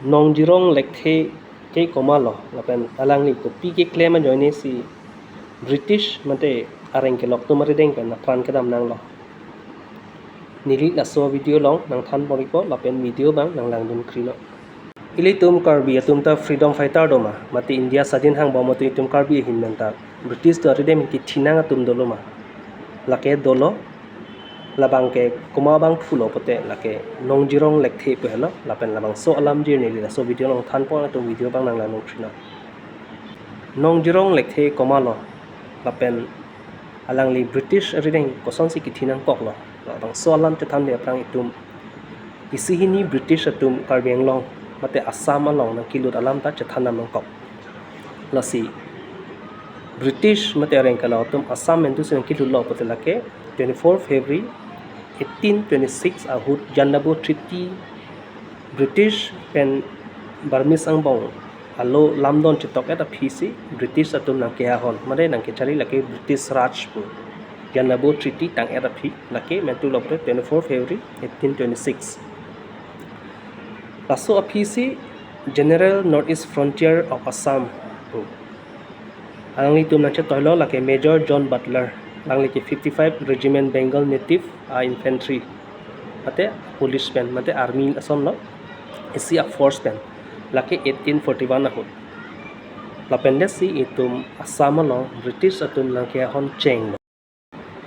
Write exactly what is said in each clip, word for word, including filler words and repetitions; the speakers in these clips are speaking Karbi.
Nongjirong Lekthe ke komatlo, lapen alangli kopi keklem ajoine si British mate areng kelok atum arideng pen apran kedam nanglo. Neli laso video along nangthan poripo lapen video abang nanglangdun krilo. Ilitum Karbi atum ta freedom fighter doma, mate India sadin hangbom atum itum Karbi ahin pen ta British do arideng pen kethinang atum doloma? Lake dolo. Labang ke komat abang pulo pote lake Nongjirong Lekthe pu helo, lapen labangso alam jir neli laso video along thanpo, latum video abang nanglangdun krilo. Nongjirong Lekthe komatlo, lapen alangli British arideng kosonsi kethinang koklo, labangso alam chethan de aphrang itum isi hini British atum Karbi Anglong mate Assam along nangkelut alam ta chethan nangkok. Lasi British mate areng kelok atum Assam pen tu si nangkelutlo pote lake twenty-four February eighteen twenty-six ahut Jan Dabo Treaty, British pen Burmese angbong alo lamdon chetok-et aphi si British atum nangkehahon mate nangkechari lake British Raj pu Jan Dabo Treaty tang-et aphi lake mentu lo pote twenty-four February eighteen twenty-six. Laso aphi si General North East Frontier of Assam pu alanglitum nangchetoilo, lake Major John Butler, alangli ke fifty-five Regiment Bengal Native a-infantry mate police pen mate army asonlo, isi a-force pen, lake eighteen forty-one ahut. Lapen det si itum Assam along British atum nangkehahon chenglo.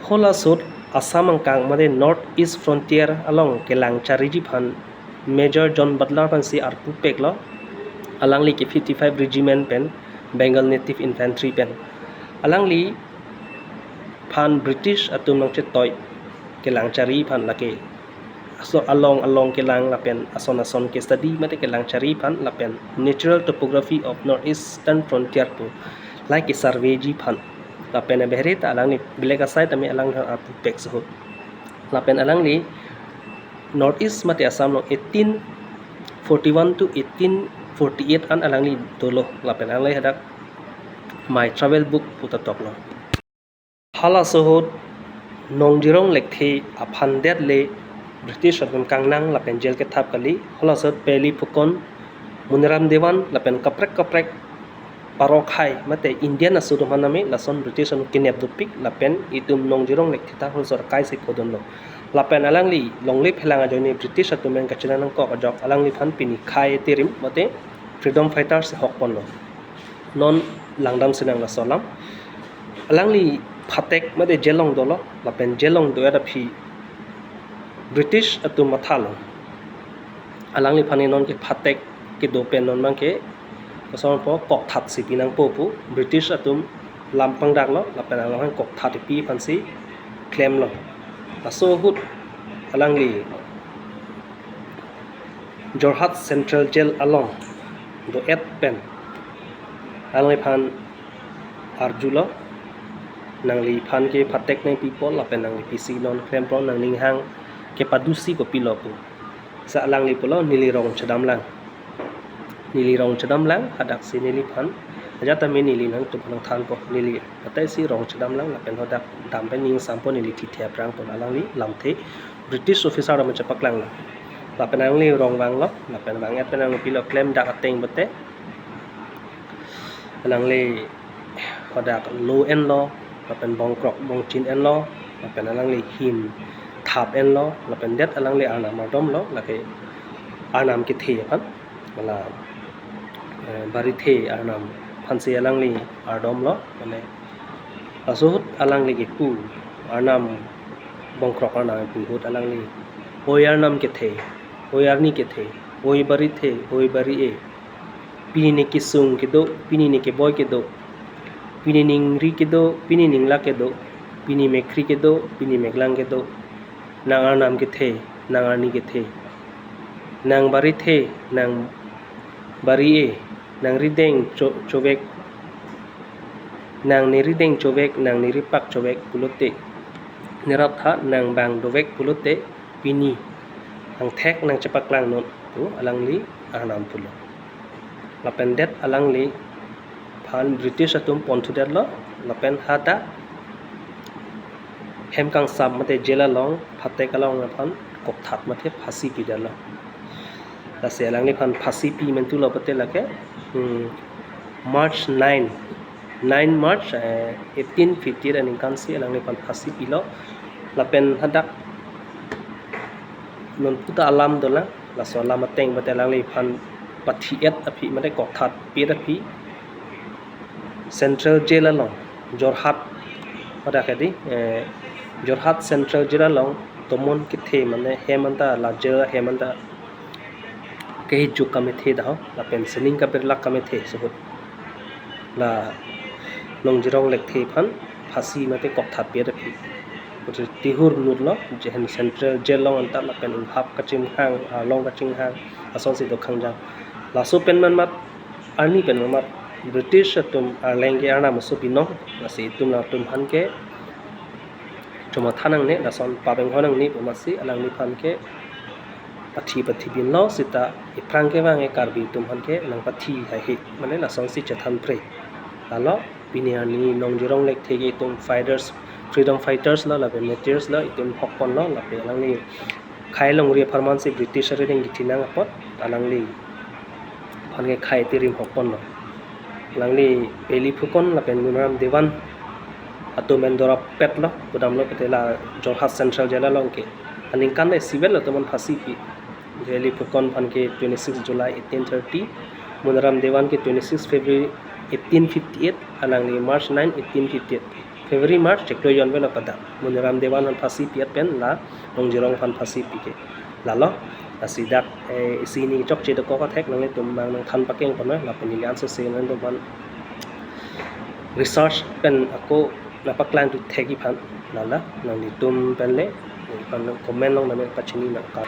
Halaso ahut Assam angkang mate North East Frontier along kelang chariji aphan Major John Butler aphan si arpu peklo. Alangli ke fifty-five Regiment pen, Bengal Native Infantry pen. Alangliphan British atum nangchetoi kelang chari aphan lake aso along along kelang lapen ason ason ke study mate kelang chari aphan lapen Natural Topography of North Eastern Frontier pu lahai ke surveyji aphan. Lapen abehri ta alangli belek asai tame alang arpu pek ahut. Lapen alangli North East mate Assam along eighteen forty-one to eighteen forty-eight an alangli dolo. Lapen alangli hadak My Travel Book pu ta toklo. Halaso ahut Nongjirong Lekthe aphan det le British atum kangnang lapen jail kethap kali. Halaso ahut Peli Phukan, Muniram Dewan lapen kaprek kaprek Paro Khai mate Indian aso atum aphan tame lason British atum kenep dopik lapen itum Nongjirong Lekthe ta halaso ahut kaise phodunlo. Lapen alangli longle phelang ajoine British atum pen kachinang nangkok ajok alangliphan pini khai etirim mate freedom fighters hokponlo. Non langdam sinang laso alam. Alangli phatek mate jail along dolo, lapen jail along do-et aphi British atum mathalo. Alangliphan non ke phatek kedo pen non abang ke koson po kokthat si pinangpo pu British atum lam pangdaklo, lapen alangphan kokthat ipi aphan si klemlo. Laso ahut alangli Jorhat Central Jail along do-et pen alangliphan arjulo, nangliphan ke phatek nangpipo lapen nangli pisi non klempon, nangning hang kepadusi kopilo pu. Sa alangli pulo, neli rong chedamlang. Neli rong chedamlang, hadak si neliphan ajat tame neli nangtumphan nangthanpo, neli atai si rong chedamlang lapen hadak dam pen ning sampo, neli thithe aphrang pu alangli lamthe British officer atum chepaklanglo. Lapen alangli rong vanglo, lapen vang-et pen alangli pilo, klem dak ateng pote alangli hadak lo enlo, lapen bongkrok bongchin enlo, lapen alangli him thap enlo, lapen det alangli arnam ardomlo, lake arnam kethe aphan, mala, eh, barithe arnam aphan si alangli ardomlo, mane laso ahut alangli kepu arnam, bongkrok arnam kepu ahut alangli, oi arnam kethe, oi arni kethe, oi barithe, oi bari-e, pini ne kesung kedo, pini ne keboi kedo, pini ningri kedo, pini ninglak kedo, pini mekkri kedo, pini meklang kedo, nang arnam kethe, nang arni kethe, nang barithe, nang bari-e, nang rideng cho-, chovek, nang nerideng chovek, nang neripak chovek pulote, neraptha nang bang dovek pulote, pini angthek nangchepaklang non pu alangli arnam pulo. Lapen det alangliphan British atum ponthu detlo, lapen hadak hem kangsam mate jail along, phatek along aphan kokthat mate phasi pidetlo. Lasi alangliphan phasi pi mentu lo pute lake, hmm, March nine, nine March, eh, eighteen fifty-eight aningkan si alangliphan phasi pilo. Lapen hadak non puta alam dolang, laso alam ateng pute alangliphan pathi-et aphi, mane kokthat pi-et aphi Central Jail along, Jorhat, pada kadi, eh, Jorhat Central Jail along tomon kethe, mane hem anta, la jail hem anta kehijuk kamethe dah, lapen sining kabirlak kamethe suhut la Nongjirong Lekthe aphan phasi mate kokthat pi-et aphi. Pute tihur nut lo, jehen Central Jail along anta lapen inghap kachinghang, arlong kachinghang, asonsi do khangjang. Laso pen manmat, arni pen manmat, British atum arleng ke arnam aso binong, lasi itum latum aphan ke chomatha nangne, lason pabeng ho nangne pu amatsi alangliphan ke pathi pathi binlo seta iphrang kevang e Karbi atum aphan ke nangpathi haihe, mane lasonsi chethan pre. Lalo pini arni Nongjirong Lekthe ke itum fighters, freedom fighters lo, lapen martyrs lo, itum hokpon lo, lapen alangli khei longri apharman si British arideng kithi nang apot alangliphan ke khei tirim hokpon lo. Alangli Beli Phukan lapen Muniram Dewan atum endorap pet lo, pudam lo pute la Jorhat Central Jail along ke aningkan le sivel atum aphan phasi pi. Beli Phukan aphan ke twenty-six July eighteen thirty, Muniram Dewan ke twenty-six February eighteen fifty-eight, alangli March nine, eighteen fifty-eight. February March chiklo jon velo pada Muniram Dewan aphan phasi pi-et pen la Nongjirong aphan phasi pi ke. Lalo, lasi dak, eh, isi hini chokche dokok athek nanglitum abang nangthan pakeng pon, lapen neli ansose nangtum aphan research pen ako nangpaklang tu thek iphan, lalo, nanglitum pen le, iphan comment along nangpachini nangkap.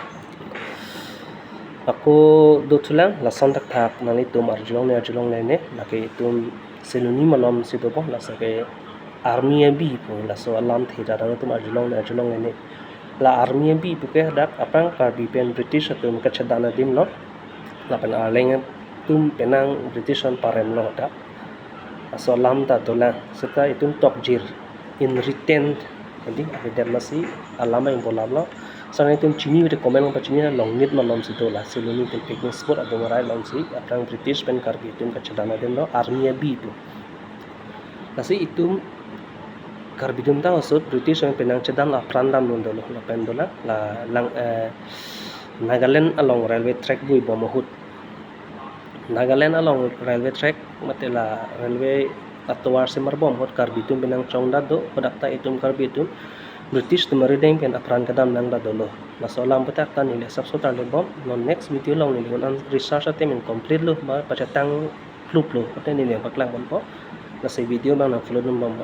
Ako dothulang, lason thakthak nanglitum arjulongne arjulongle ne, lake itum Siloni malom si dopo, laso ke Army Abi pu, laso alamthe ta nanglitum arjulongne arjulongle ne. La Army Abi pu ke hadak aphrang Karbi pen British atum kachedan adim lo, lapen arleng atum penang British an parem lo hadak. Laso alam ta dolang, seta itum tokjir in written, jadi avedetma si alam ang bolam lo. Sa nanglitum chini pute comment along pachini, Longnit malom si do la, Siloni pen picnic spot adung arai along si aphrang British pen Karbi atum kachedan adim lo, Army Abi pu. Lasi itum Karbi atum ta osot British pen penang chedan apran damdun dolo, lapen dolang, la lang, eh, Nagaland along railway track bui bom ahut. Nagaland along railway track, mate la railway atovar semar bom ahut Karbi atum penang chongdat do, hadak ta itum Karbi atum British atum arideng pen apran kedam nangdat dolo. Laso alam puthak ta neli asapso tarlip bom, non next video along neli un-an research atem incomplete lo, ba pachetang hlup lo, pute neli nangpaklang ponpo. Lasi video abang nang follow dun bom.